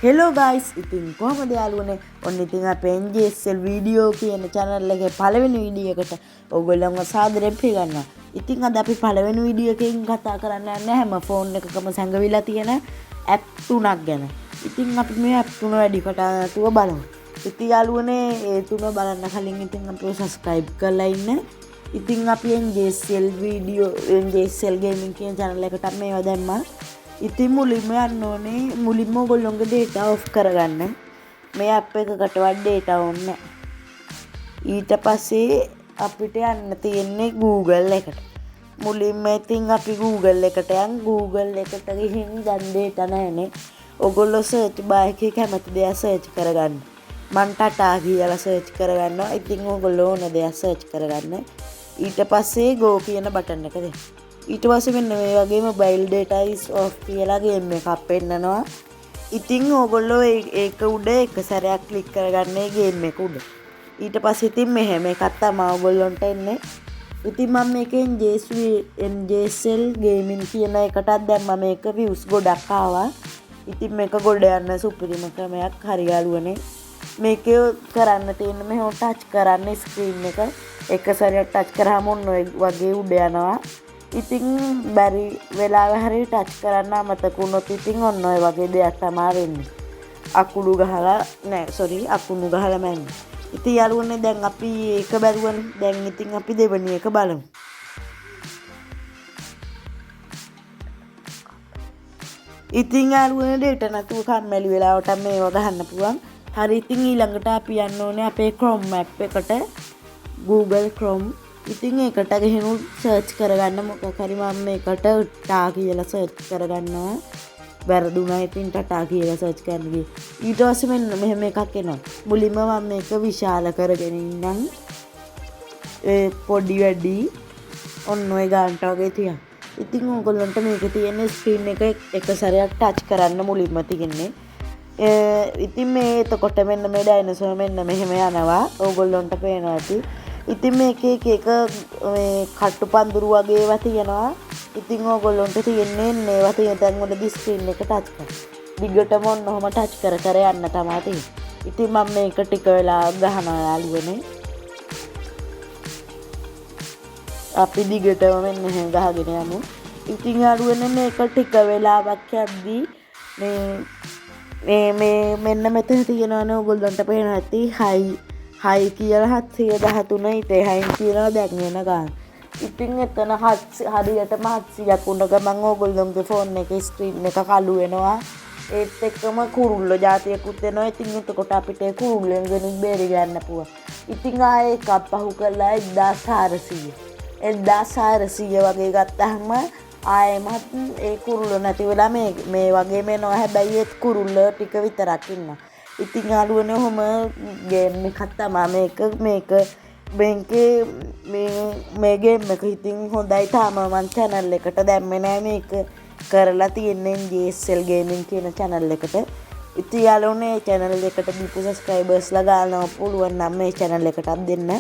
Hello guys, ඉතින් කොහොමද යාළුවනේ? ඔන්න ඉතින් අපේ NJSL video කියන channel එකේ පළවෙනි වීඩියෝ එකට ඔයගොල්ලන්ව සාදරයෙන් පිළිගන්නවා. ඉතින් අද අපි පළවෙනි වීඩියෝ එකෙන් කතා කරන්න යන්නේ හැම ෆෝන් එකකම සැඟවිලා තියෙන ඇප් තුනක් ගැන. ඉතින් අපි මේ ඇප් තුන වැඩි කතා නැතුව බලමු. ඉතින් යාළුවනේ, ඒ තුන බලන්න කලින් ඉතින් අපිව සබ්ස්ක්‍රයිබ් කරලා ඉන්න. ඉතින් අපි NJSL video, NJSL gaming කියන channel එකට මේවා දැම්මා. ඉතින් මුලින්ම යන්න ඕනේ, මුලින්ම ඔයගොල්ලොන්ගේ data off කරගන්න. මේ ඇප් එකකටවත් data ඕනේ නැහැ. ඊට පස්සේ අපිට යන්න තියෙන්නේ Google එකට. මුලින්ම ඉතින් අපි Google එකට යන්. Google එකට ගිහින් දැන් data නැහැනේ. ඔයගොල්ලෝ සර්ච් බාර් එකේ කැමති දෙයක් සර්ච් කරගන්න. මං ටටා කියලා සර්ච් කරගන්නවා. ඉතින් ඔයගොල්ලෝ ඕන දෙයක් සර්ච් කරගන්න. ඊට පස්සේ go කියන බටන් එක දෙන්න. ඊට පස්සේ මෙන්න මේ වගේ mobile data is off කියලා ගේම් එකක් පෙන්නනවා. ඉතින් ඕගොල්ලෝ ඒක උඩ එක සැරයක් ක්ලික් කරගන්න ඒ ගේම් එක උඩ. ඊට පස්සේ ඉතින් මෙහෙම එකක් තමයි ඔයගොල්ලොන්ට එන්නේ. ඉතින් මම මේකෙන් NJSL gaming කියන එකටත් දැම්මා. මේක views ගොඩක් ආවා. ඉතින් මේක ගොඩ යන්න සුපිරිම ක්‍රමයක්. හරි යාළුවනේ. මේක කරන්න තියෙන මෙහෙම ටච් කරන්න ස්ක්‍රීන් එක. එක සැරයක් ටච් කරාම ඔන්න ඔය වගේ උඩ යනවා. ඉතින් බැරි වෙලාවෙ හරි ටච් කරන්න අමතක වුණොත් ඉතින් ඔන්න ඔය වගේ දෙයක් තමා වෙන්නේ. අකුණු ගහලා නෑ, සෝරි, අකුණු ගහලා මැන්නේ. ඉතින් යාළුවනේ, දැන් අපි ඒක බැලුවනේ. දැන් ඉතින් අපි දෙවෙනි එක බලමු. ඉතින් යාළුවනේ, ඩේටා නැතුව කම්මැලි වෙලාවට මේවා ගහන්න පුළුවන්. හරි, ඉතින් ඊළඟට අපි යන්න ඕනේ අපේ Chrome app එකට. Google Chrome. ඉතින් ඒකට ගිහින් සර්ච් කරගන්න මොකක් හරි. මම මේකට ටා කියලා සර්ච් කරගන්නවා. වැරදුනා ඉතින් ටටා කියලා සර්ච් කරන්න ගියේ. ඊට පස්සේ මෙන්න මෙහෙම එකක් එනවා. මුලින්ම මම මේක විශාල කරගෙන ඉන්නම්. ඒ පොඩි වැඩි ඔන්න ඔය ගානට වගේ තියන්. ඉතින් ඕගොල්ලන්ට මේක තියෙන ස්ක්‍රීන් එක එක සැරයක් ටච් කරන්න මුලින්ම තියෙන්නේ. ඉතින් මේ එතකොට මෙන්න මේ ඩයිනසෝර් මෙන්න මෙහෙම යනවා. ඕගොල්ලන්ට පේනවා ඇති. ඉතින් මේකේ එක එක මේ කට්ටු පඳුරු වගේ ඒවා තියෙනවා. ඉතින් ඕගොල්ලන්ට තියෙන්නේ එන්න ඒවා තියෙන තැන් වලදී ස්ක්‍රීන් එක ටච් කරන්න. දිගටම ඔන්න ඔහොම ටච් කර කර යන්න තමයි තියෙන්නේ. ඉතින් මම මේක ටික වෙලාවක් ගහනවා යාළුවනේ. අපි දිගටම මෙන්න එහෙම ගහගෙන යමු. ඉතින් යාළුවනේ, මේක ටික වෙලාවක් යද්දී මේ මේ මේ මෙන්න මෙතන තියෙනවනේ, ඕගොල්ලන්ට පේනවා ඇති හයි හයි කියලා 713. ඊට එහායින් තියෙනවා දැන් වෙන ගාන. ඉතින් එතන හරියටම 700ක් වුණ ගමන් ඕගොල්ලොන්ගේ ෆෝන් එකේ ස්ක්‍රීන් එක කළු වෙනවා. ඒත් එක්කම කුරුල්ලෝ ජාතියකුත් එනවා. ඉතින් එතකොට අපිට ඒ කුරුල්ලන්ගෙනුත් බේරි ගන්න පුළුවන්. ඉතින් ආයේ එකක් පහු කරලා 1400. 1400 වගේ ගත්තාම ආයෙමත් ඒ කුරුල්ලෝ නැති වෙලා මේ මේ වගේම එනවා. හැබැයි ඒත් කුරුල්ලෝ ටික විතරක් ඉන්නවා. ඉතින් යාළුවනේ, ඔහොම ගේම් එකක් තමා මේක. මේක මේකේ මේ මේ ගේම් එක ඉතින් හොඳයි. තාම මං චැනල් එකට දැම්මේ නෑ. මේක කරලා තියෙන්නේ JSL gaming කියන චැනල් එකට. ඉතින් යාළුවනේ, මේ චැනල් එකට දීපු සබ්ස්ක්‍රයිබර්ස්ලා ගානව පුළුවන් නම් මේ චැනල් එකටත් දෙන්න.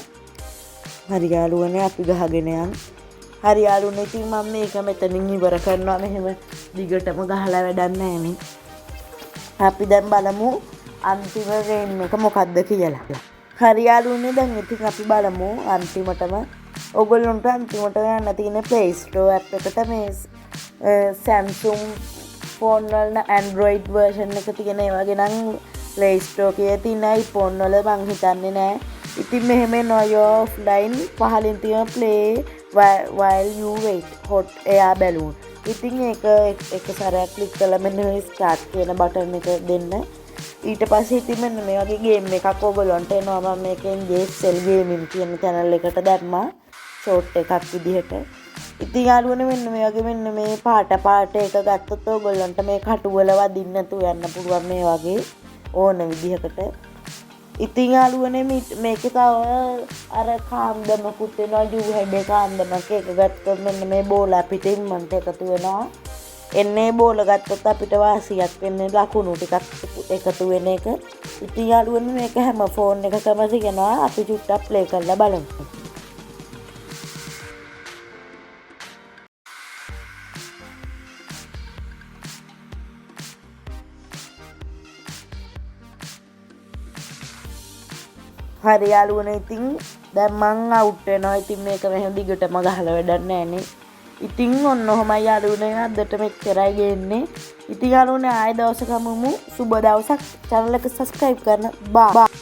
හරි යාළුවනේ, අපි ගහගෙන යන්. හරි යාළුවනේ, ඉතින් මම මේක මෙතනින් ඉවර කරනවා. මෙහෙම දිගටම ගහලා වැඩක් නෑනේ. අපි දැන් බලමු අන්තිම ගේම් එක මොකද්ද කියලා. හරි යාළුවනේ, දැන් ඉතින් අපි බලමු අන්තිමටම. ඔයගොල්ලන්ට අන්තිමට යන්න තියෙන Play Store app එකට. මේ Samsung phone වල Android version එක තියෙන ඒ වගේ නම් Play Store එකේ තියෙන, iPhone වල මං හිතන්නේ නෑ. ඉතින් මෙහෙම එනවා your offline, පහලින් තියෙන play while you wait hot air balloon. ඉතින් ඒක එක සැරයක් ක්ලික් කරලා මෙන්න මේ start කියන බටන් එක දෙන්න. ඊට පස්සේ ඉතින් මෙන්න මේ වගේ ගේම් එකක් ඕගොල්ලන්ට එනවා. මම මේකෙන් JSL gaming කියන චැනල් එකට දැම්මා ෂෝට් එකක් විදිහට. ඉතින් යාළුවනේ, මෙන්න මේ වගේ මෙන්න මේ පාට පාට එක ගත්තොත් ඕගොල්ලන්ට මේ කටුවල වදින්න නැතුව යන්න පුළුවන් මේ වගේ ඕන විදිහකට. ඉතින් යාළුවනේ, මේකේ තව අර කාන්දමකුත් එනවා, ජූ හැඩේ කාන්දමක්. ඒක ගත්තොත් මෙන්න මේ බෝල අපිට ඉක්මනට එකතු වෙනවා. එන්නේ බෝල ගත්තොත් අපිට වාසියක් වෙන්නේ ලකුණු ටිකක් එකතු වෙන එක. ඉතින් යාළුවනේ, මේක හැම ෆෝන් එකකම තියෙනවා. අපි චුට්ටක් ප්ලේ කරලා බලමු. හරි යාළුවනේ, ඉතින් දැන් මං අවුට් වෙනවා. ඉතින් මේක මෙහෙම දිගටම ගහලා වැඩක් නෑනේ. ඉතින් ඔන්න ඔහොමයි යාළුවනේ, අදට මෙච්චරයි ගේන්නේ. ඉතින් යාළුවනේ, ආයෙ දවසක හමුවෙමු. සුබ දවසක්. චැනල් එක සබ්ස්ක්‍රයිබ් කරන්න. බායි.